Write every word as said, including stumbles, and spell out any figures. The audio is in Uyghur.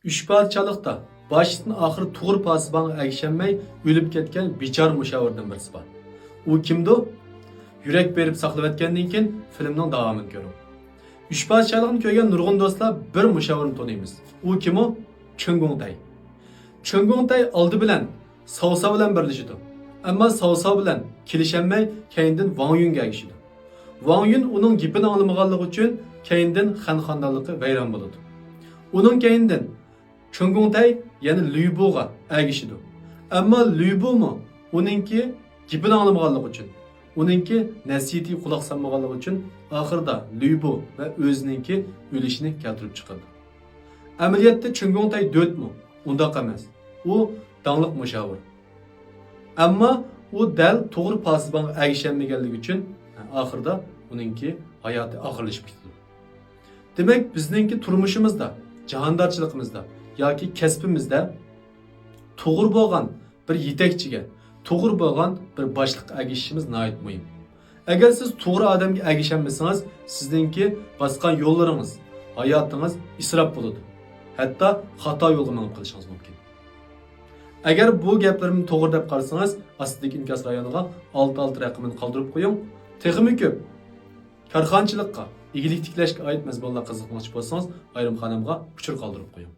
ئۈچ پادىشاھلىقتا باشتىن ئاخىر توغرا پاسىبانغا ئەگىشەلمەي ئۆلۈپ كەتكەن بىچارە مۇشاۋىردىن بىرسى بار. ئۇ كىمدۇ؟ يۈرەك بېرىپ ساقلىۋەتكەندىن كېيىن فىلىمنىڭ داۋامىنى كۆرۈڭ. ئۈچ پادىشاھلىقنى كۆرگەن نۇرغۇن دوستلار بىر مۇشاۋىرنى تونۇيمىز. ئۇ كىم ئۇ؟ چېن گۇڭتەي. چېن گۇڭتەي ئالدى بىلەن ساۋساۋ بىلەن بىرلىشىدۇ. ئەمما ساۋساۋ بىلەن كېلىشەلمەي كەينىدىن ۋاڭ يۈنگە ئەگىشىدۇ. ۋاڭ يۈن ئۇنىڭ گېپىنى ئاڭلىمىغانلىقى ئۈچۈن كەينىدىن خەن خاندانلىقى ۋەيران بولىدۇ. ئۇنىڭ كەينىدىن چېن گۇڭتەي يەنە لۈي بۇغا ئەگىشىدۇ. ئەمما لۈي بۇمۇ ئۇنىڭكى گېپىنى ئاڭلىمىغانلىقى ئۈچۈن، ئۇنىڭكى نەسىھىتىگە قۇلاق سالمىغانلىقى ئۈچۈن ئاخىرىدا لۈي بۇ ۋە ئۆزىنىڭكى ئۆلۈشىنى كەلتۈرۈپ چىقىرىدۇ. ئەمەلىيەتتە چېن گۇڭتەي دۆتمۇ؟ ئۇنداق ئەمەس. ئۇ داڭلىق مۇشاۋىر. ئەمما ئۇ دەل توغرا پاسىبانغا ئەگىشەلمىگەنلىكى ئۈچۈن ئاخىرىدا ئۇنىڭكى ھاياتى ئاخىرلىشىپ كېتىدۇ. دېمەك، بىزنىڭكى تۇرمۇشىمىزدا، جاھاندارچىلىقىمىزدا ياكى كەسپىمىزدە توغرا بولغان بىر يېتەكچىگە، توغرا بولغان بىر باشلىققا ئەگىشىشىمىز ناھايىتى مۇھىم. ئەگەر سىز توغرا ئادەمگە ئەگىشەلمىسىڭىز، سىزنىڭكى باسقان يوللىرىڭىز، ھاياتىڭىز ئىسراپ بولىدۇ. ھەتتا خاتا يولغا مېڭىپ قېلىشىڭىز مۇمكىن. ئەگەر بۇ گەپلىرىمنى توغرا دەپ قارىسىڭىز، ئاستىدىكى ئىنكاس رايونىغا ئالتە ئالتە رەقىمىنى قالدۇرۇپ قويۇڭ. تېخىمۇ كۆپ كارخانىچىلىققا، ئىگىلىك تىكلەشكە ئائىت مەزمۇنلارغا قىزىقماقچى بولسىڭىز، ئايرىم خانامغا ئۇچۇر قالدۇرۇپ قويۇڭ.